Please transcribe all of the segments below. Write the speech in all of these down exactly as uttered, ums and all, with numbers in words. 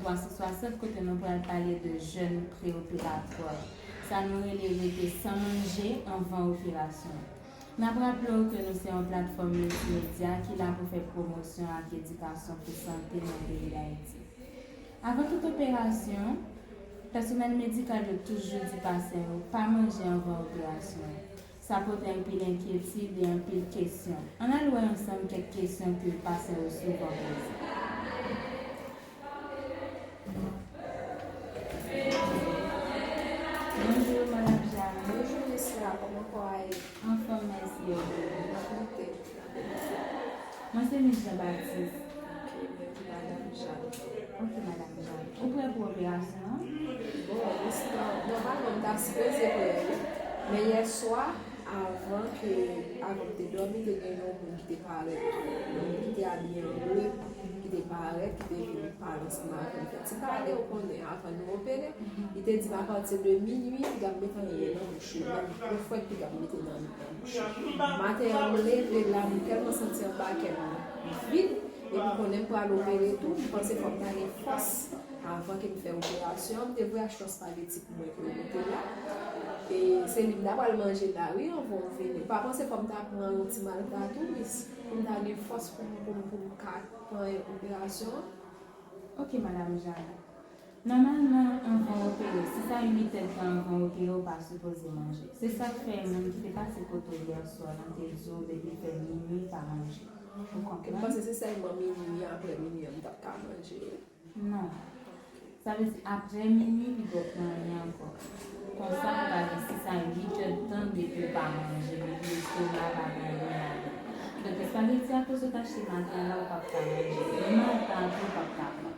Swa se swasant kote nou pral pale de jèn preoperatwa. Sa nou rele rete san manje anvan operasyon. N ap raple w ke nou se yon platfòm miltimedya ki la pou fè pwomosyon ak edikasyon pou sante nan peyi Dayiti. Avan tout operasyon, pèsonèl medikal yo toujou di pasyan yo pa manje anvan operasyon. Sa pote anpil enkyetid e anpil kesyon. Ann al wè ansanm kèk kesyon ke pasyan yo souvan poze. Bonjou, Madam Jane. Bonjou, Miss La, kòman kò a ye? Anfòm, mèsi, e ou menm? N ap lite. Mwen se Miss Jean Baptiste. Ok, mwen se Madam Jane. Ok, Madam Jane. Ou prè pou operasyon an? Bon, Miss La, nòmalman, m ta sipoze prè, wi. Men yè swa, avan ke, avan m te dòmi, te gen yon moun ki te parèt, yon moun ki te abiye an ble, ki te parèt, ki te vin pale ansanm avè m, fè ti pale, ou konnen, avan nou opere. Li te di m apati de minui, piga m met anyen nan bouch ou, menm pwofwèt, piga m mete nan, nan bouch ou. Maten an, m leve la, m tèlman santi anba kè m vid, epi konnen m pral opere tou, m panse fò m ta gen fòs avan ke m fè operasyon an. M te voye achte yon espageti pou mwen pou yo mete la. E se li m ta pral manje la, wi, anvan w vini. Ou pa panse fò m ta pran yon ti malta tou, Miss, pou m ta gen fòs pou m, pou m, pou m ka pran operasyon an? Ok, Madam Jane. Nòmalman, anvan w opere, sis a uit èdtan anvan w opere, ou pa sipoze manje. Se sa k fè moun ki te pase kote w yè swa lan te di w depi l fè minui pa manje. Ou konprann? M panse se sèlman minui, apre minui an, m t ap ka manje. Non. Sa vle di, apre minui, li p ap gen anyen ankò. Konsa, ou pa gen sis a uit èdtan depi w pa manje, depi estoma pa gen anyen ladan. Donk, espageti a, akoz ou t achte maten an la, ou p ap ka manje. Menm malta a tou, ou p ap ka pran.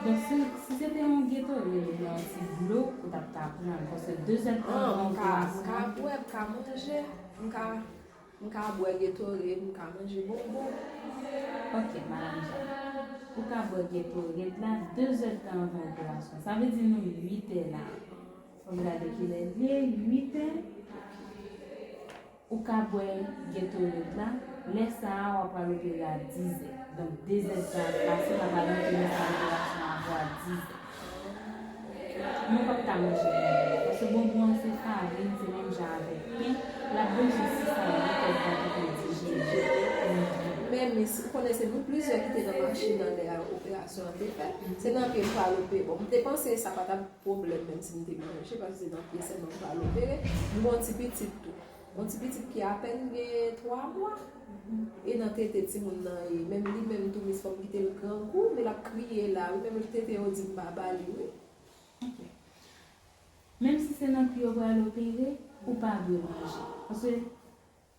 Donk, si, si se te yon Gatorade oubyen yon ti dlo, ou t ap ka pran l. Paske de zèdtan anvan operasyon an, m ka bwè, m ka manje, m ka M ka bwè Gatorade, m ka manje bonbon. Ok, Madam Jane. Ou ka bwè Gatorade la de zèdtan anvan operasyon. Sa vle di nou uit è la. Fò m gade kilè l ye, uit è. Ou ka bwè Gatorade la. Lè sa a, w ap pral opere a diz è. Donk, de zèdtan ap pase, n ap anonse nou fè operasyon avè w a diz è. Men w p ap ka manje bonbon an, paske bonbon an se farin, se menm jan avèk pen, l ap bezwen sis a uit èdtan pou l dijere. Men, Miss, ou konnen se nou plizyè ki te nan machin nan lè operasyon an te fèt. Se nan pye m pral opere. Bon, m te panse sa pa t ap pwoblèm, menm si m te manje, paske se nan pye sèlman m pral opere. M gen yon ti pitit tou. Yon ti pitit ki apèn gen twa mwa. E nan tete timoun nan ye. Menm li menm tou, Miss, fò m kite l grangou, men l ap kriye la, wi, menm tete yo di m pa ba li, wi. Ok. Menm si se nan pye w pral opere, ou pa dwe manje. Paske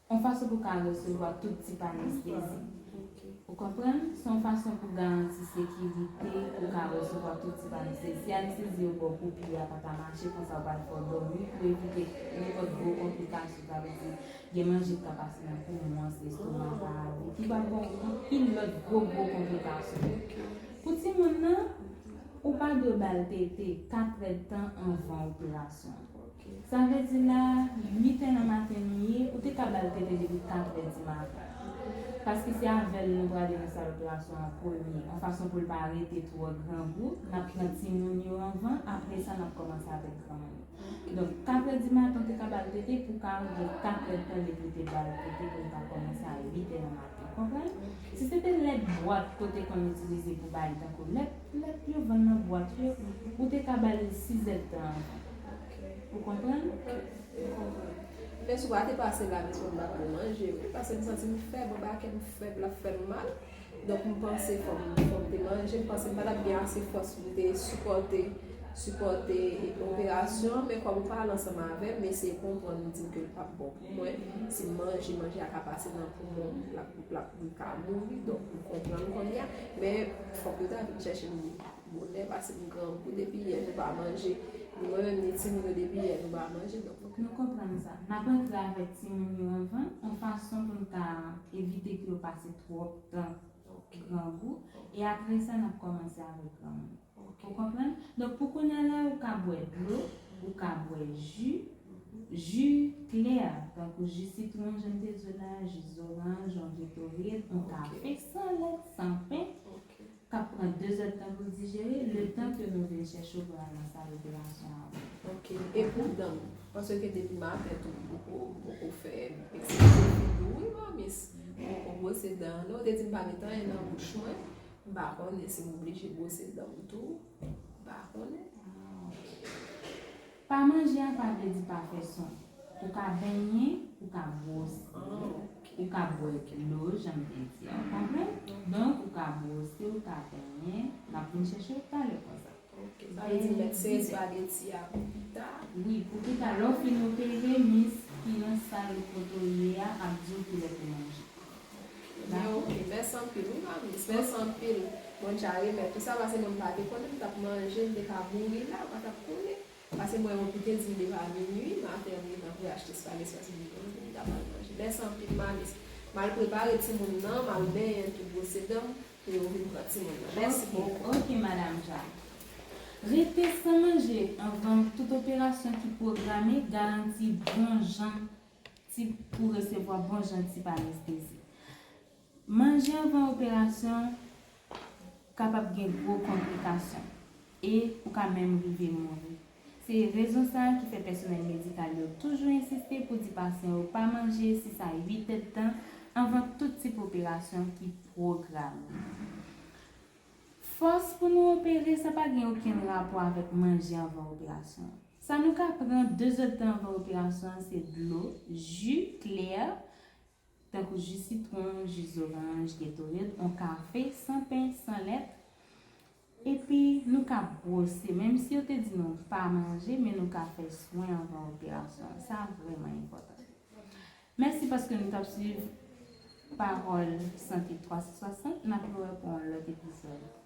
yon fason pou w ka resevwa tout tip anestezi. Ok. Ou konprann? Se yon fason pou garanti sekirite, pou w ka resevwa tout tip anestezi. Si anestezi yo ba w pou pye a pa ta mache, konsa w pral fè w dòmi pou evite nenpòt gwo konplikasyon, sa vle di gen manje k ka pase nan poumon an, si estoma pa ale, ki pral ba w anpil lòt gwo, gwo konplikasyon. Pou timoun nan, ou pa dwe ba l tete kat èdtan anvan operasyon an. Sa vle di la, uit è nan maten nou ye, ou te ka ba l tete depi kat è di maten. Paske se avè l nou prale nan sal operasyon an premye, yon fason pou l pa rete twò grangou, n ap pran timoun yo anvan, apre sa n ap kòmanse avèk granmoun yo. Donk, kat è di maten, ou te ka ba l tete pou ka gen kat èdtan depi w te ba l tete pou l ka kòmanse a uit è nan maten. Konprann? Si se te lèt bwat ke w te konn itilize pou bay, tankou lèt, lèt yo vann nan bwat yo, ou te ka ba l sis èdtan anvan. Ou konprann? Men si w pa te pase la, Miss, mwen m pa pral manje, wi, paske m santi m fèb, anba kè m fèb, l ap fè m mal. Donk, m panse fò m, fò m te manje, m panse m pa t ap gen ase fòs pou m te sipòte, sipòte operasyon an, men kòm ou pale ansanm avè m, m eseye konprann, m di m ke l p ap bon pou mwen. Si m manje, manje a ka pase nan poumon m, l ap, l ap, m ka mouri, donk m konprann kounye a. Men fòk yo ta vin chèche m bonè, paske m grangou depi yè nou pa manje. Ni mwen menm, ni timoun yo depi yè nou pa manje, donk. Nou konprann sa. N ap antre avèk timoun yo anvan, yon fason pou n ka evite ke yo pase twòp tan grangou. E apre sa, n ap kòmanse avèk granmoun. Ou konprann? Donk, pou kounye a la, ou ka bwè dlo, ou ka bwè ji, ji klè, tankou ji sitwon, jan m te di w la, ji zoranj, yon Gatorade, yon kafe, san lèt, san pen. ap pran de zè tan pou l dijere, letan ke nou vin chèche w pou al nan sal operasyon avè w. Ok. E pou dan m? Paske depi maten tou, m poko, m poko fè eksperyans wi, manmi. M poko bwose dan, non. Yo te di m pa gen anyen nan bouch mwen. M pa konnen si m oblije bwose dan m tou. M pa konnen. Pa manje a pa vle di pa fè son. Ou ka benyen, ou ka bwose, ou ka bwè dlo, jan m te di a, ou konprann? Donk, ou ka bwose, ou ka benyen, n ap vin chèche w talè konsa. Ok, sa vle di m mèt sere espageti a pou pita? Wi, pou pita, lè w fin opere, mis ki nan sal kote w ye a ap di w kilè pou manje. Men ok, mèsi anpil wi, manmi. Mèsi anpil. Mwen deja remèt ou sa, paske mwen m pa te konnen, m t ap manje, m te ka mouri la, ou pa t ap konnen. Paske mwen, ou te di m deja minui, maten an, m gentan pou achte espageti, paske m te konn m t ap al manje. Mèsi anpil, manmi. M al prepare timoun nan, m al benyen tou, bwose dan m, pou yo vin pran timoun nan. Mèsi bokou. Ok, Madam Jacques. Rete san manje anvan tout operasyon ki pwograme garanti bon jan ti pou resevwa bon jan ti pa anestezi. Manje anvan operasyon kapab gen gwo konplikasyon e ou ka menm rive mouri. Se rezon sa a ki fè pèsonèl medikal yo toujou ensiste pou di pasyan yo pa manje sis a uit èdtan anvan tout tip operasyon ki pwograme. Fòs pou nou opere, sa pa gen okenn rapò avèk manje anvan operasyon. Sa nou ka pran de zèdtan anvan operasyon an se dlo, ji klè, tankou ji sitwon, ji zoranj, Gatorade, yon kafe, san pen, san lèt. Epi nou ka bwose, menm si yo te di nou pa manje, men nou ka fè swen anvan operasyon an. Sa vrèman enpòtan. Mèsi paske nou t ap swiv Pawòl Sante twa san swasant. N ap rewè pou yon lòt epizòd.